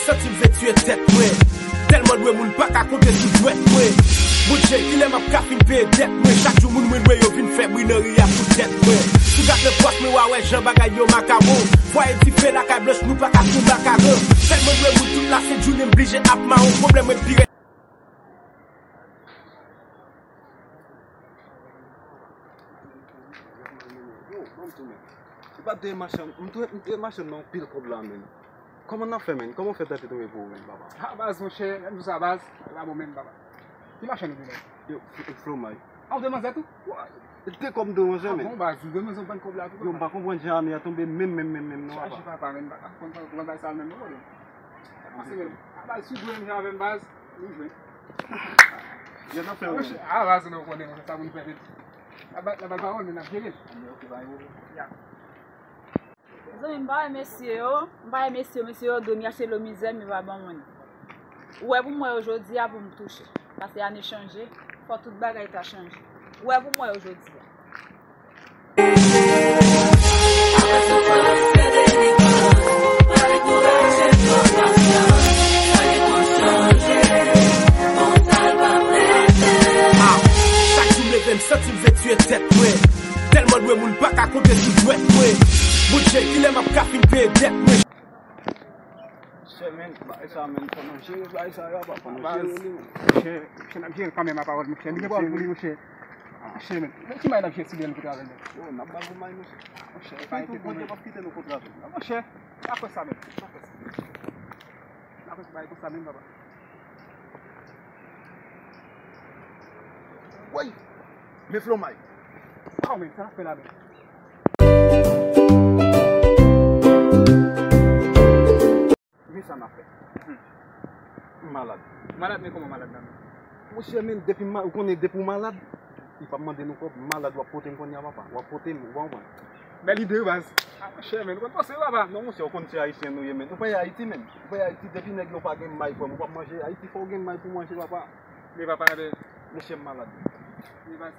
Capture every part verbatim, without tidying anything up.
Santi m vle tiye tèt mwen. Tèlman dwe moun pa ka konte sou dwèt mwen. Bout je, kilè m ap ka fin peye dèt mwen? Chak jou moun mwen dwe yo vin fè bri nan ri a pou tèt mwen. Sou gad nan pòch mwen, w a wè jan bagay yo makawon. Fwaye dife lakay blanch, nou pa ka tou makaron. Tèlman dwe moun tout la sent jounen m blije ap mawon. Pwoblèm mwen pi rèd. Yo, ban m tou, men. Se pa de machann, m te, m te machann nan anpil kòb la, men. Kòman n ap fè, men? Kòman w fè tèt tonbe pou ou, men, papa? Ah, baz, monchè, lè m di w sa, baz, la bon, men, papa. Ki machann ou te, men? Yo, F-, Flomay. Ah, ou te manzè tou? Te kòb de manzè, men. Ah, bon, baz, m te manzè, ou ban kòb la tou, papa. Yo, m pa konprann jan ane a tonbe, menm, menm, menm, menm, non, papa. Chaje, papa, men, papa, konn pran bagay sa, menm, non, papa. Pase, men. Ah, baz, si w jwe, men, avè m, baz. Nou jwe. Jèt nan fè ou. Ah, baz, nou konnen, sa pou nou fè vit. La bal, la bal pa wòl, men n ap jere l. Ok, bay ou. Ya. Zanmi m, m pa wè mesye yo, m pa wè mesye yo, mesye yo dwe m yache lo mizè, m pa ban mwen. Ou wè pou m wè yo jodi a pou m touche. Paske ane chanje, fò tout bagay ta chanje. Ou wè pou m wè yo jodi a. Ah, chak jou m leve, m santi m vle tiye tèt mwen. Tèlman dwe moun pa ka konte sou dwèt mwen. Bout je, kilè m ap ka fin peye dèt mwen? Chè, men, bagay sa, men, fò nou jere bagay sa yo, papa, fò nou jere li, men. Chè, chè, n ap jere l kanmenm, a pawòl, monchè. Li gen pawòl pou li, monchè. Monchè, men, men ki may n ap jere si byen kote avè l, men? Yo, n ap ba l pou may, monchè. Monchè, fè tou, Bondye p ap kite nou kontre avè l. Monchè, n ap fè sa, men. N ap fè sa. N ap fè bagay konsa, men, papa. Woy! Men Flomay. Ah, men, sa n ap fè la, men. Men sa n ap fè. Hmm. M malad. Malad, men kòman malad la, men? Monchè, men, depi m ma-, ou konnen depi w malad, li p ap mande nou kòb, m malad, w ap pote m kounye a, papa. W ap pote m, ou pa konprann? Bèl ide, wi, baz. Ah, monchè, men, ou konn panse, papa. Non, monchè, ou konn se Ayisyen nou ye, men. Ou pa ye Ayiti, men. Ou pa ye Ayiti, depi nèg yo pa gen may, frè m, ou p ap manje. Ayiti, fò w gen may pou manje, papa. Men, papa, men. Monchè, m malad. Men, baz.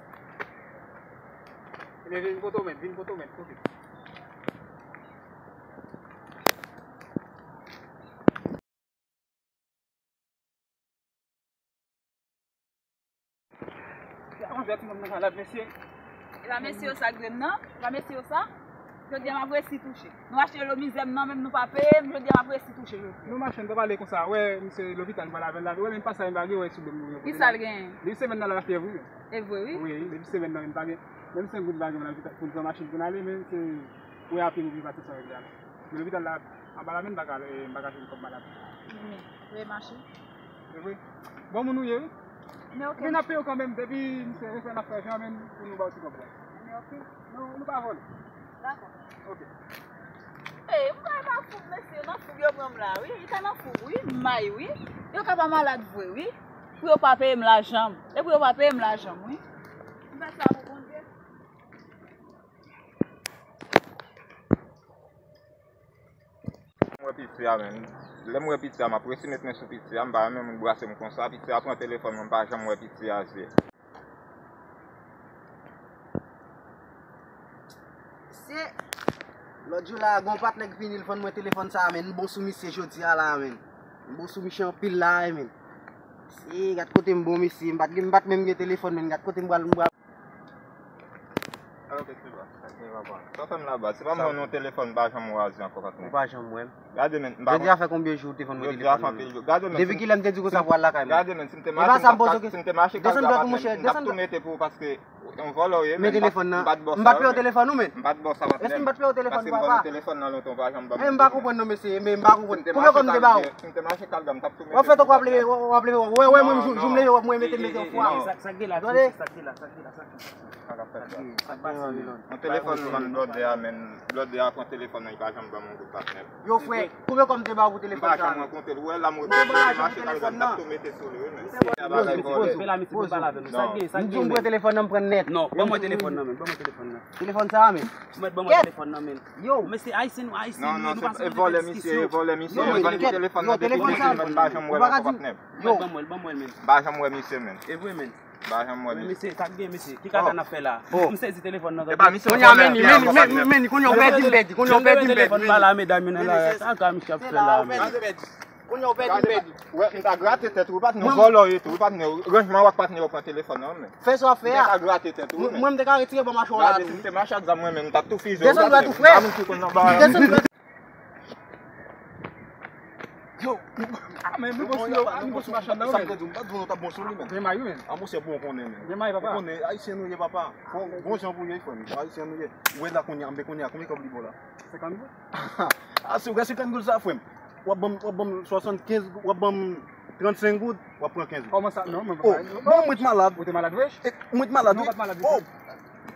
Ebyen, vin kote w, men. Vin kote w, men. Ok. Sa konvèti nonm nan malad, mesye. E pa mesye yo sa k vle m nan? E pa mesye yo sa? Jodi a m ap resi touche. Nou achte lo mizè m nan, menm nou pa peye m, jodi a m ap resi touche, jodi a. Nou mache, n pa pale konsa. Wè, misye lopital, m pale avè l la. Wè, men pa sa, m pa gen wè sou do m. Ki sa l genyen? Li semèn nan l ap fè, wi. E vre, wi. Wi, depi semèn nan, m pa gen. Menm senk goud m pa gen pou n al pou n pran machin pou n ale, men se wè ape m oblije pase san regle a. Men lopital la, anba la, men m pa ka, eh, m pa ka jwenn kòb malad. Men, wè mache. E vre. Bon moun ou ye, wi. Men ok. Men n ap peye w kanmenm, depi misye refè n ap fè jan, men pou nou ba w ti kòb la. Men ok. Nou, nou pa vòlè. Dakò. Ok. Ey, m pa, pa foub, mesye, nan foub yo pran m la, wi. Li ka nan foub, wi. M may, wi. Yo ka pa malad vre, wi. Pou yo pa peye m lajan m. E pou yo pa peye m lajan m, wi. M fè sa pou Bondye. M wè piti a, men. Lè m wè piti a, m ap resi met men sou piti a. M pa renmen moun brase m konsa. Piti a pran telefòn mwen, m pa janm wè piti a zye. Misye, lòt jou la, gon patnè k vini, l vann mwen telefòn sa a, men. M bon sou misye jodi a la, men. M bon sou misye anpil la, men. Misye, gad kote m bon, misye. M pa t gen, m pa t menm gen telefòn, men. Gad kote m pral, m pral. Alo, kèk se pa? Sa k gen, papa? Sa w fè m la, baz? Se pa m vann ou telefòn, m pa janm wè w a zye ankò, patnè. Ou pa janm wè m? Gade, men, m pa... Jodi a fè konbyen jou ou te vann mwen telefòn nan? Jodi a fè anpil jou. Gade, men, depi kilè m te di w konsa pou al lakay mwen? Gade, men, si m te mache, si m te mache kal la, patnè, m t ap tou mete pou ou, paske yon vòlò w ye, men, m pa t, m pa t peye w telefòn ou, men. M pa t bò sa, patnè. Men telefòn nan. M pa t bò sa, patnè. Èske m pa t peye w telefòn, papa? Paske m vann ou telefòn nan lontan, ou pa janm ban m telefòn. Men m pa konprann non, mesye, men m pa konprann. Kote kòm m te ba ou? Si m te mache kal la, m t ap tou mete pou ou, patnè. W ap fè tankou w ap leve, w ap leve, wè, wè, mwen, jou, jou m leve, mwen mete, mete yon fwa. Sa k gen la, sa k gen la, sa k gen la, sa k gen la. Sa k pase, Milon? Yon telefòn m vann blòdè a, men blòdè a pran telefòn nan, li pa janm ban m yon goud, patnè. Yo, frè, konbyen kòb m te ba w pou telefòn sa a? M pa janm rankontre l. Ou wè la, m rete mache kal la, m t ap tou mete sou li, wi, men. Se bagay vòlè. Poze, poze, poze. M di w m pran telefòn nan, m pran nèt. Non, ban mwen telefòn nan, men. Ban mwen telefòn nan. Telefòn sa a, men. Mèt ban mwen telefòn nan, men. Yo. Mesye, Ayisyen nou, Ayisyen nou, nou pa sou vòlè, misye, vòlè, misye. Yo, men, telefòn nan, telefòn sa a, men. M pa janm wè l ankò, patnè. Yo, telefòn sa a, men. Ban mwen l, ban mwen l, men. M pa janm wè misye, men. E vre, men. M pa janm wè misye. Mesye, sa k gen, mesye? Ki kaka n ap fè la? M sezi telefòn nan. Kounye a, men, men, men, men, kounye a w pèdi m, pèdi. Kounye a w pèdi m, pèdi. Telefòn pa la, medam yo nan la. Sa misye ap fè la, men. Kounye Kounye a ou pèdi, pèdi. Wè, m ta grate tèt ou, patnè, w vòlò ou ye tou, patnè, ranjman w ak patnè w pran telefòn nan, men. Fè sa w ap fè a. M ta grate tèt ou, men. Mwen, m te ka retire ban machè w la tou. Gade, si m te mache ak zam mwen menm, m t ap tou fize w. Desann, frè. Desann, frè. Yo, ah, men, nou bon sou yo, ah, nou bon sou machann nan, men. Sa m te di w, m pa t di w nou t ap bon sou li, men. Gen may wi, men. Ah, monchè, bon, konnen, men. Gen may, papa. Ou konnen, ayisyen nou ye, papa. Bon, bon jan pou ye, frè m. Ayisyen nou ye. Ou wè la kounye a, m be kounye a, konbyen kòb li ba w la? Senkant goud. Ah, si w gen senkant goud sa, frè m. W ap ban m, w ap ban m swasannkenz goud, w ap ban m trannsenk goud, w ap pran kenz goud. Kòman sa? Non, mwen pa. Oh, bon, mwen t malad. Ou te malad vre? E, mwen t malad, wi. Non, ou pa t malad vre. Oh,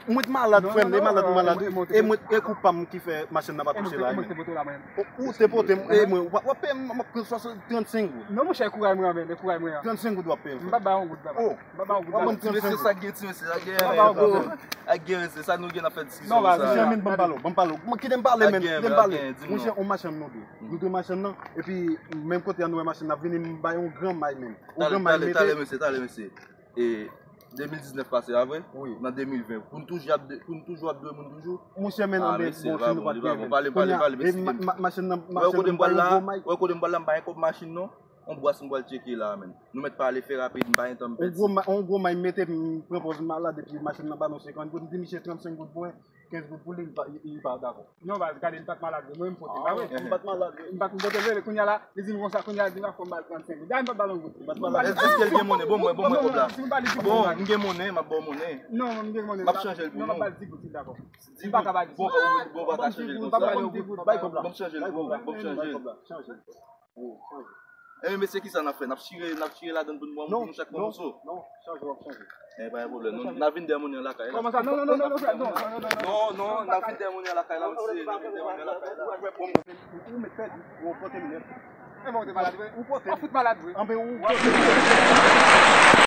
mwen t malad, frè m, e malad ou malad, wi. E mwen, e kou pa m ki fè machin nan pa touche la, e mwen. Ou te pote m, e mwen, w ap, w ap peye m, m ap pran swasannkenz, trannsenk goud. Non, monchè, e kouray mwen an, men, e kouray mwen an. Trannsenk goud w ap peye m, frè m. M pa ba yon goud, papa. Oh, m pa ba yon goud, papa. Ti mesye, sa gen, ti mesye, sa gen. M pa ba yon goud, papa. Ak gen, se sa nou gen ap fè diskisyon sa. Non, baz, monchè, men, ban m pale w, ban m pale w. Kite m pale, men, kite m pale. Monchè, on machann nou dwe. Nou dwe machann nan. Epi, menm kote a nou wè machann nan ap vini, m bay on gran may, men. On gran may, mete. Talè, mesye, talè, mesye. E, de mil diznèf pase a, vre? Wi. Nan de mil ven. Pou n toujou ap dwe, pou n toujou ap dwe moun toujou? Monchè, men, anben, bon, si nou pa t gen, men. Pale, pale, pale, mesye. Machann nan, machann nan, m bay on gwo may. Wè kote m pral la, m pa gen kòb machin, non. On bwas m pral tcheke la, men. Nou mèt pale, fè rapid, m pa gen tan m pèdi. On gwo ma-, on gwo may mete, m pran pòz malad, epi machann nan ba nou senkant goud, m di misye trannsenk goud pou mwen, kenz goud pou li, li pa, li pa dakò. Non, baz, gade, m pa t malad vre, mwen m pote, pa vre? M pa t malad vre. M pa t, m pote vre, kounye a la, li di m konsa, kounye a, li di m fò m ba l trannsenk goud. Dayè, m pa t ba l yon goud. M pa t malad. Èske l gen monnen? Bon, mwen, bon, mwen kòb la. Si m ba li di bon, m ap chanje l pou nou. Non, m gen monnen, m ap ba w monnen. Non, m ap ba l di goud, si l dakò. M pa ka ba l di. Bon, bon, pa ka chanje l konsa. M pa ba l yon goud. Bay kòb la. Bon, m chanje l pou ou, bon, m chanje l. Chanje. Enben, mesye, kisa n ap fè? N ap chire, n ap chire ladann pou nou, pou nou chak pran moso? Non, chanje, w ap chanje. Eh, pa gen pwoblèm. Nou, n ap vin dèyè monnen an lakay la. Kòman sa? Non, non, non, non, non, non, non, non, non, non, non, n ap vin dèyè monnen an lakay la, mesye, n ap vin dèyè monnen an lakay la. Ou, ou mèt pèdi, ou pote linèt. Enben, ou te malad vre? Ou pote. Ou fout malad vre? Anben, ou pote.